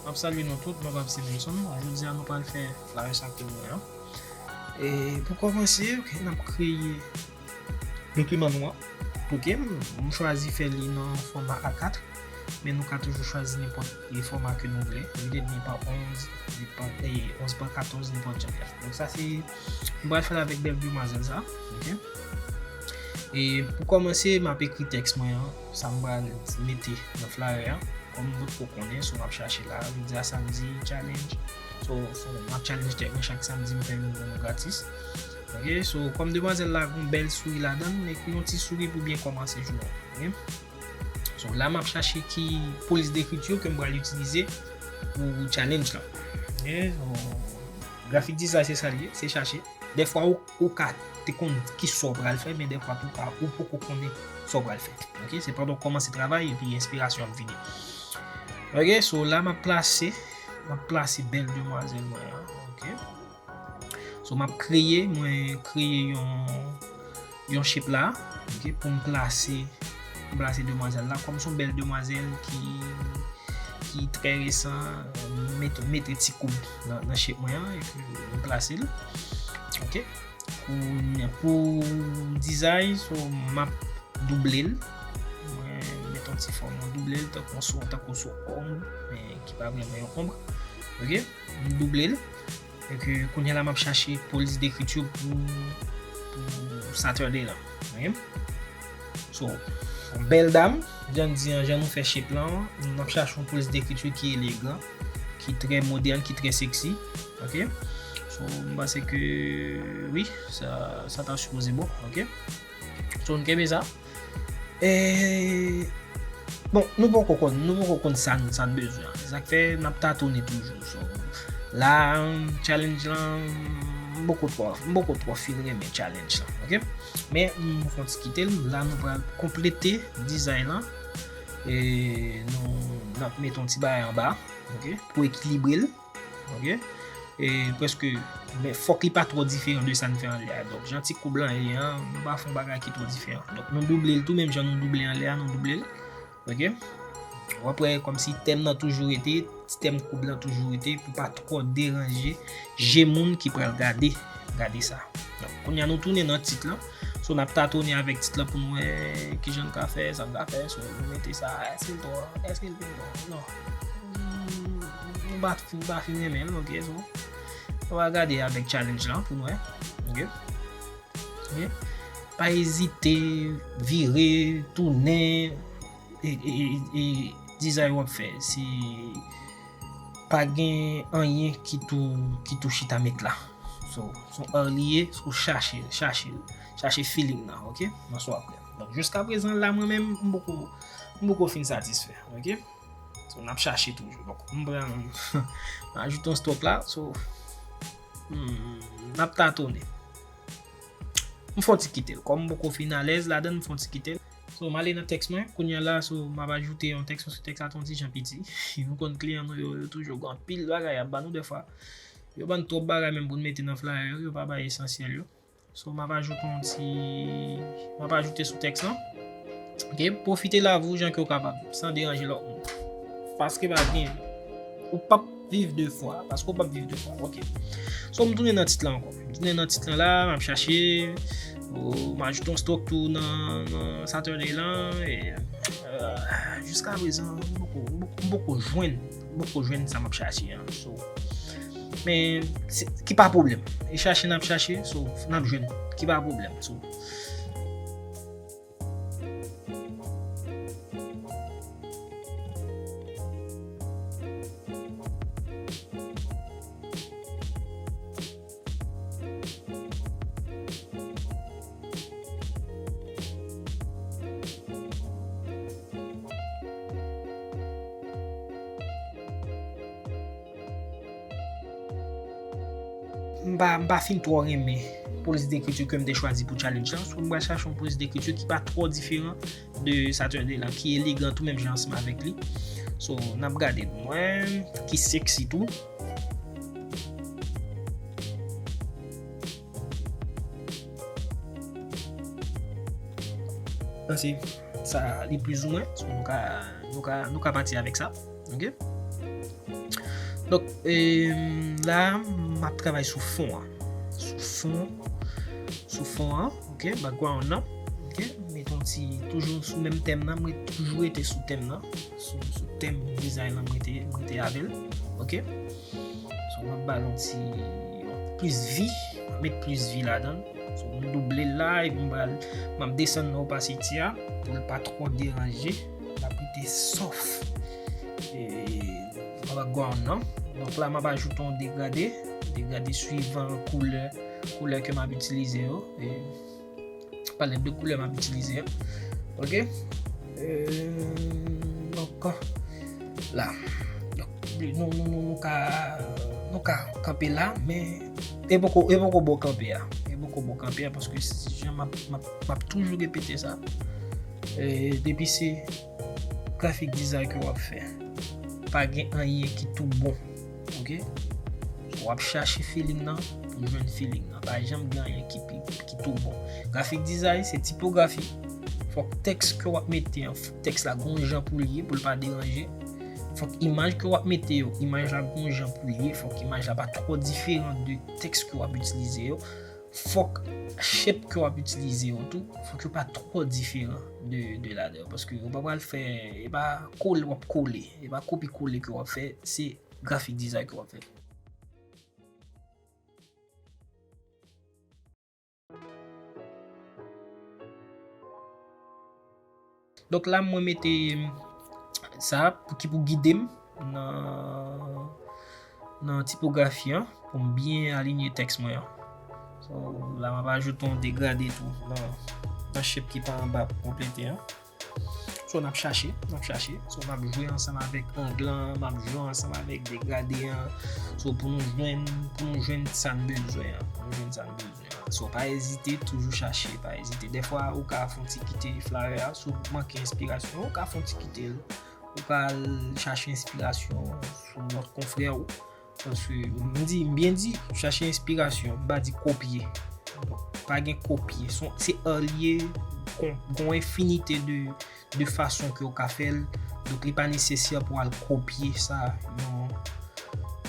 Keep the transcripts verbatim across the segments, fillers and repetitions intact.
M ap salye nou tout, non pa m se Nelson. Jodi a nou pral fè flyer sa pou mwen an. E pou kòmanse, ok, n ap kreye dokiman nou an. Ok, m, m chwazi fè li nan fòma A kat, men nou ka toujou chwazi nenpòt e fòma ke nou vle. Li dwe pa onz, li pa, e onz pa katòz, nenpòt jan. Donk sa se, m pral fè l avèk bèl demwazèl sa. Ok. E pou kòmanse, m ap ekri tèks mwen an, sa m pral mete nan flyer an. Kòm nou potko konnen, so m ap chache la, jodi a samdi, challenge. So, so m ap challenge tèt mwen chak samdi, m fè youn pou nou gratis. Ok, so kòm demwazèl la gon bèl souri ladan l, m ekri yon ti souri pou byen kòmanse jounen. Ok. So la m ap chache ki polis dekriti ke m pral itilize pou challenge la. Ok, so grafik dizay se sa l ye, se chache. Dèfwa ou, ou ka te konn ki sa w pral fè, men dèfwa tou ka ou poko konnen sa w pral fè. Ok, se pandan w kòmanse travay epi enspirasyon ap vini. Ok, so la m ap plase, m ap plase bèl demwazèl mwen an. Ok. So m ap kreye, mwen kreye yon, yon shape la, ok, pou m plase, m plase demwazèl la. Kòm se yon bèl demwazèl ki, ki trè resan, m mete, mete ti koub nan, nan shape mwen an, epi m plase l. Ok. Pou, pou dizay, so m ap double l. Mwen met yon ti fòm, mwen double l tankou sou, tankou sou ong, men ki pa vrèman yon onb. Ok, m double l. E ke kounye a la m ap chache polis dekriti pou, pou Saturday la. Ok. So, yon bèl dam, jan n di an, jan nou fè shape lan, n ap chache yon polis dekriti ki elegan, ki trè modèn, ki trè sexy. Ok. So, m panse ke wi, sa, sa ta sipoze bon. Ok. So, n kenbe sa. E, bon, nou poko konn, nou poko konn sa n, sa n bezwen an. Se sa k fè n ap tatone toujou. So, la, challenge lan, m poko twò, m poko twò fin renmen challenge lan, ok? Men, m fon ti kite l, la nou pral konplete dizay lan. E nou, n ap mete yon ti bagay anba, ok? Pou ekilibre l. Ok? E prèske, men fòk li pa twò diferan de sa n fè anlè a. Donk, jan ti koub lan ye an, nou pa fè yon bagay ki twò diferan. Donk, nou double l tou, menm jan nou double anlè a, nou double l. Ok? W ap wè kòmsi tèm nan toujou rete, ti tèm koub lan toujou rete, pou pa twò deranje je moun ki pral gade, gade sa. Donk, kounye a nou tounen nan tit lan. So, n ap tatone avèk tit lan pou n wè kijan n ka fè, sa n ka fè. So, nou mete sa, èske l twò, èske l fin twò? Non. Nou pa fin, pa fin renmen l, ok, so. Nou va gade avèk challenge lan pou n wè. Ok. Ok. Pa ezite, vire, tounen, e, e, e, e dizay w ap fè. Se pa gen anyen ki tou, ki tou chita met la. So, se yon art li ye, so chache, chache, chache feeling nan, ok? Nan sa w ap fè. Donk, jiska prezan, la, mwen menm, m poko, m poko fin satisfè, ok? So, n ap chache toujou. Donk, m pran, m ajoute yon stroke la, so, hmm, n ap tatone. M fon ti kite l. Kòm m poko fin alèz ladan l, m fon ti kite l. So, m ale nan tèks mwen. Kounye a la, so, m ap ajoute yon tèks, paske tèks la te yon ti jan piti. Nou konn kliyan nou yo, yo toujou gen anpil bagay y ap ba nou dèfwa. Yo ban n twòp bagay menm pou n mete nan flyer yo, yo pa bay esansyèl yo. So, m ap ajoute yon ti, m ap ajoute sou tèks lan. Ok, pwofite lavi w jan ke w kapab, san deranje lòt moun. Paske pa gen, ou p ap viv de fwa, paske w p ap viv de fwa. Ok. So, m tounen nan tit lan ankò. M tounen nan tit lan la, m ap chache, o, m ajoute yon stroke tou nan, nan Saturday lan, e, euh, jiska prezan, m poko, m poko, m poko jwenn, m poko jwenn sa m ap chache an. So, men, se, ki pa pwoblèm. E chache n ap chache, so, n ap jwenn. Ki pa pwoblèm. So, M pa, m pa fin twò renmen polis dekriti ke m te chwazi pou challenge lan. So, m pral chache yon polis dekriti ki pa twò diferan de Saturday lan, ki elegan tou menm jan ansanm avèk li. So, n ap gade nou wè, ki sexy tou. Panse sa li plizoumwen, so nou ka, nou ka, nou ka pati avèk sa. Ok? Donk, e, la, m ap travay sou fon an. Sou fon, sou fon an, ok, background nan. Ok, mete yon ti, toujou sou menm tèm nan, mwen toujou rete sou tèm nan. Sou, sou tèm dizay lan, mwen rete, mwen rete avè l. Ok? So, m ap ba l yon ti, plis vi, m ap met plis vi ladan l. So, m double l la, epi m pral, m ap desann nan opasiti a, pou l pa twò deranje. L ap rete soft. E, nan background nan. Donk la, m ap ajoute yon degrade. Degrade swivan koulè, koulè ke m ap itilize yo. E, palèt de koulè m ap itilize an. Ok? Euh, donk, la. Donk, nou, nou, nou, nou ka, nou ka kanpe la, men e poko, e poko bon kanpe a. E poko bon kanpe a, paske si jan m ap, m ap, m ap toujou repete sa. E, depi se grafik dizay ke w ap fè, pa gen anyen ki tou bon. Ok? W ap chache feeling nan pou jwenn feeling nan. Pa janm gen anyen ki pi, ki tou bon. Grafik dizay, se tipografi. Fòk tèks ke w ap mete an, tèks la gon jan pou l ye, pou l pa deranje. Fòk imaj ke w ap mete yo, imaj la gon jan pou l ye. Fòk imaj la pa twò diferan de tèks ke w ap itilize yo. Fòk shape ke w ap itilize yo tou, fòk yo pa twò diferan de, de ladè yo. Paske ou pa pral fè, e pa kole w ap kole, e pa kopi kole ke w ap fè, se grafik dizay ke w ap fè. Donk la, mwen mete sa pou ki pou gide m nan, nan tipografi an, pou m byen alinye tèks mwen an. So, la, m ap ajoute yon degrade tou nan, nan shape ki pa anba pou konplete an. So, n ap chache, n ap chache. So, m ap jwe ansanm avèk ang lan, m ap jwe ansanm avèk degrade an. So, pou nou jwenn, pou nou jwenn sa n bezwen an. Pou nou jwenn sa n bezwen an. So, pa ezite, toujou chache, pa ezite. Dèfwa, ou ka fè yon ti kite flyer a, si w manke enspirasyon, ou ka fè yon ti kite l. Ou ka al chache enspirasyon sou lòt konfrè ou. Paske, m di, m byen di, chache enspirasyon, m pa di kopye. Donk, pa gen kopye. Se, se al ye, gon, gon enfinite de, de fason ke w ka fè l. Donk, li pa nesesè pou w al kopye sa, yon,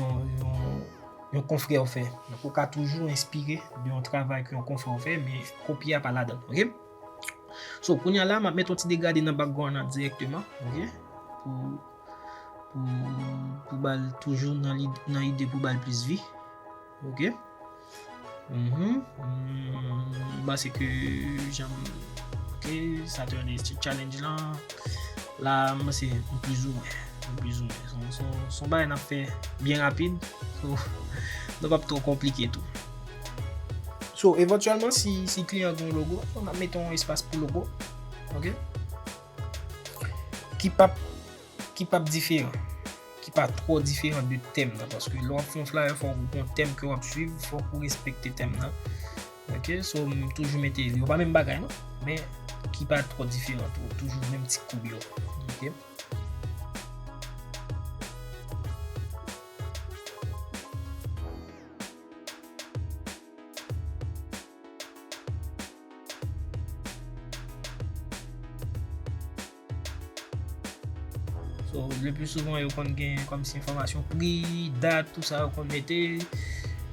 yon, yon, yon konfrè w fè. Donk, ou ka toujou enspire de yon travay ke yon konfrè w fè, men kopye a pa ladan l, ok? So, kounye a la, m ap met yon ti degrade nan background nan dirèkteman, ok? Pou, pou, pou ba l toujou nan lid-, nan ide pou ba l plis vi. Ok? Mhm. Mm, m panse ke jan, ok, Saturday Challenge lan, la, m panse m plizoumwen, m plizoumwen. Se yon, se yon, se yon bagay n ap fè byen rapid. So, nou p ap twò konplike tou. So, evantyèlman, si, si kliyan gen yon logo, n ap mete yon espas pou logo. Ok? Ki p ap, ki p ap diferan. Ki pa twò diferan de tèm nan. Paske lè w ap fè yon flyer, fòk ou gen yon tèm ke w ap swiv, fòk ou respekte tèm nan. Ok? So, m toujou mete, yo pa menm bagay non, men ki pa twò diferan tou. Toujou menm ti koub yo. Ok? So, le pli souvan, yo konn gen kòmsi enfòmasyon pri, dat, tou sa yo konn mete.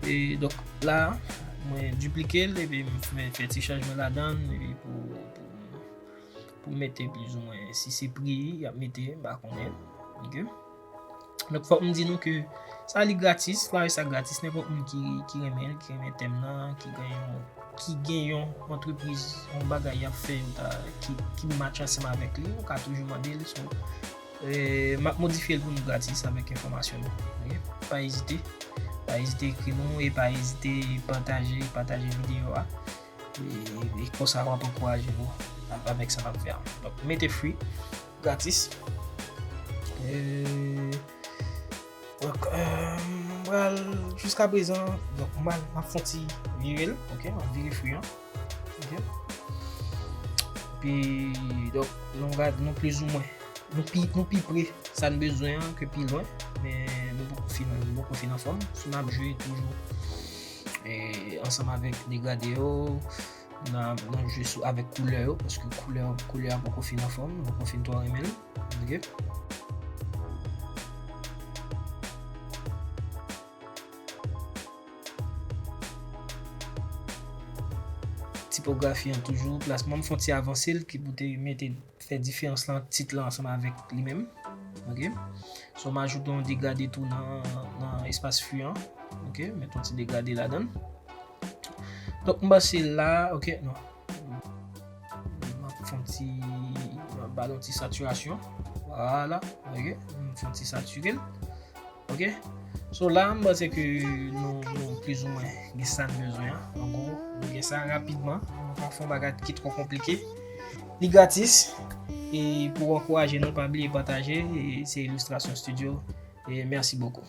E, donk, la, mwen diplike l, epi m fè, fè ti chanjman ladan l, epi pou, pou, pou mete plizoumwen, si se pri, y ap mete, m pa konnen. Ok? Donk, fòk m di nou ke sa li gratis, flyer sa gratis, nenpòt moun ki, ki renmen l, ki renmen tèm nan, ki gen yon, ki gen yon antrepriz, yon bagay y ap fè, yo ta, ki, ki match ansanm avèk li, ou ka toujou mande l. So, e, m ap modifye l pou nou gratis avèk enfòmasyon nou. Ok? Pa ezite, pa ezite ekri nou e pa ezite pataje, pataje videyo a. E, e konsa w ap ankouraje nou avèk sa n ap fè a. Donk, mete free, gratis. E, donk, e, m pral, jiska prezan, donk, m pral, m ap fè yon ti vire l, ok, m ap vire free an. Ok. Epi, donk, nou gad, nou plizoumwen, nou pi, nou pi pre sa n bezwen an ke pi lwen, men nou poko fin, nou poko fin anfòm. Si n ap jwe toujou, e, ansanm avèk degrade yo, n a, n ap jwe sou, avèk koulè yo, paske koulè, koulè a poko fin anfòm, nou poko fin twò renmen l. Ok? Tipografi an toujou, plasman, m fè yon ti avanse l ki pou te mete, fè diferans lan, tit lan ansanm avèk li menm. Ok. So, m ajoute yon degade tou nan, nan espas fwi an. Ok, met yon ti degade ladan l. Donk, m panse la, ok, non. M ap fè yon ti, m ap ba l yon ti satirasyon. Vwala, ok, m fè yon ti satire l. Ok. So la, m panse ke nou, nou plizoumwen gen sa n bezwen an. An gwo, nou gen sa rapidman. Nou pa fè yon bagay ki twò konplike. Li gratis. E pou ankouraje nou, pa bliye pataje. E se Illustration Studio. E mèsi bokou.